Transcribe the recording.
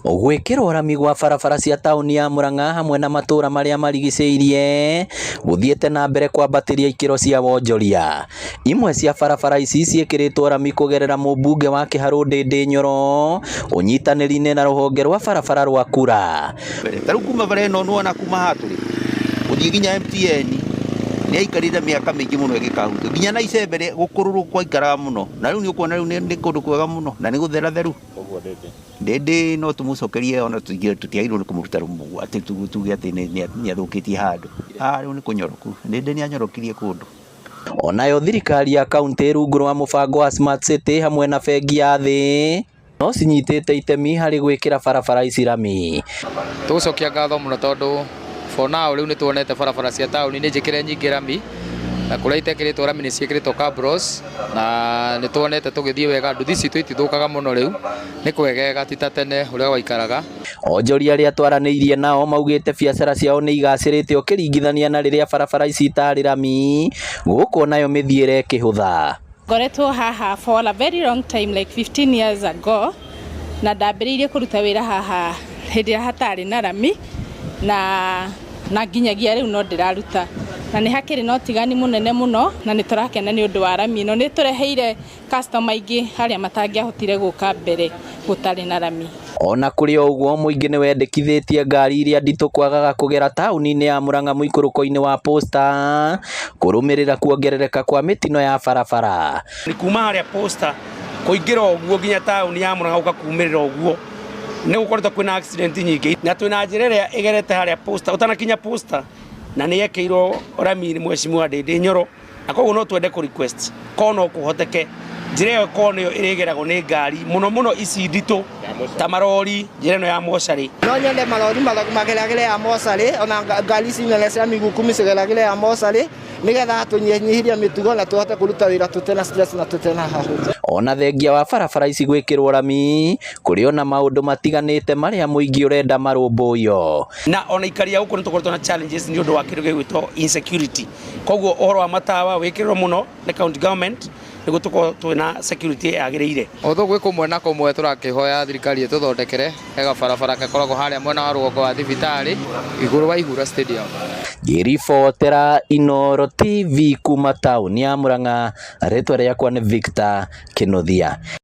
Gwĩkĩrwo rami gwa barabara cia taũni ya Murang'a hamwe na matũũra marĩa marigicĩirie gũthiĩte na mbere kwambatĩria ikĩro cia wonjoria. Imwe cia barabara ici ciĩkĩrĩtwo rami kũgerera mũmbunge wa Kĩharũ Ndĩndĩ Nyoro ũnyitanĩri-inĩ na rũhonge rwa barabara rwa Kura. Ta rĩu kuma bara ĩno nĩwona kuma haha tũrĩ gũthiĩ nginya MTN nĩ yaikarire mĩaka mĩingĩ mũno ĩgĩkahutio nginya na icembe gũkũrũrwo kwaikaraga mũno na rĩu nĩ ũkuona rĩu nĩ kũndũ kwega mũno na nĩ gũtheratheru. Ndĩndĩ no tũmũcokerie ona tũtiagĩrĩirwo nĩ kũmũruta atĩ tuge atĩ nĩ athũkĩtie handũ. Haha rĩu nĩ kũnyoroku, Ndĩndĩ nĩ anyorokirie kũndũ. Onayo thirikari ya kaunti rungu rwa mũbango wa Smart City hamwe na bengi ya thĩ no cinyitĩte itemi harĩ gwĩkĩra barabara ici rami. Tũgũcokia ngatho mũno tondũ for now rĩu nĩ tuonete barabara cia taũni nĩ njĩkĩre nyingĩ rami na kũrĩa itekĩrĩtwo rami nĩ ciĩkĩrĩtwo cabros na nĩ tuonete tũgĩthiĩ wega, nduthi citũ itithũkaga mũno rĩu nĩ kwegega ti ta tene ũrĩa gwaikaraga. Onjoria arĩa twaranĩirie nao maugĩte biacara ciao nĩ igacĩrĩte ũkĩringithania na rĩrĩa barabara ici itarĩ rami, gũkũ nayo mĩthiĩre ĩkĩhũtha. Ngoretwo haha for a very long time, like 15 years ago, na ndambĩrĩirie kũruta wĩra haha hĩndĩ ĩrĩa hatarĩ na rami na nginyagia rĩu no ndĩraruta, na nĩ hakĩrĩ na ũtigani mũnene mũno na nĩ tũrakena nĩ ũndũ wa rami ĩno. Nĩ tũreheire customer aingĩ arĩa matangĩahotire gũka mbere gũtarĩ na rami. Ona kũrĩ o ũguo, mũingĩ nĩ wendekithĩtie ngari iria nditũ kwagaga kũgera taũni-inĩ ya Murang'a mũikũrũko-inĩ wa Posta kũrũmĩrĩra kuongerereka kwa mĩtino ya barabara. Nĩ kuma harĩa Posta kũingĩra ũguo nginya taũni ya Murang'a gũka kumĩrĩra ũguo nĩ gũkoretwo kwĩna accident nyingĩ, na twĩna njĩra ĩrĩa ĩgerete harĩa Posta ũtanakinya Posta na nĩ yekĩirwo rami nĩ Mheshimiwa Ndĩndĩ Nyoro, na koguo no twende kũ request korwo no kũhoteke njĩra ĩyo korwo nĩyo ĩrĩgeragwo nĩ ngari mũno mũno ici nditũ ta marori, njĩra ĩno ya mocarĩ. No nyende marori mageragĩre ya mocarĩ, ona ngari ici nene cia miguu kumi cigeragĩre ya mocarĩ nĩgetha tũnyihanyihĩrie mĩtugo na tũhote kũruta wĩra tũtena stress na tũtena hahũ. Ona thengia wa barabara ici gwĩkĩrwo rami, kũrĩ ona maũndũ matiganĩte marĩa mũingĩ ũrenda marũmbũiyo. Na ona ikari a gũkũ nĩ tũkoretwo na challenges nĩ ũndũ wa kĩndũ gĩgwĩtwo insecurity, koguo ũhoro wa matawa wĩkĩrĩrwo mũno nĩ county government nĩguo tũkorwo twĩna security yagĩrĩire. Although gwĩ kũmwe na kũmwe tũrakĩhoya thirikari ĩtũthondekere he gabarabara gakoragwo harĩa mwena wa rũgongo wa thibitarĩ igũrũ wa Ihura Stadium. Ngĩribotera Inooro TV kuma taũni ya Murang'a, rĩtwa rĩakwa nĩ Victor Kĩnuthia.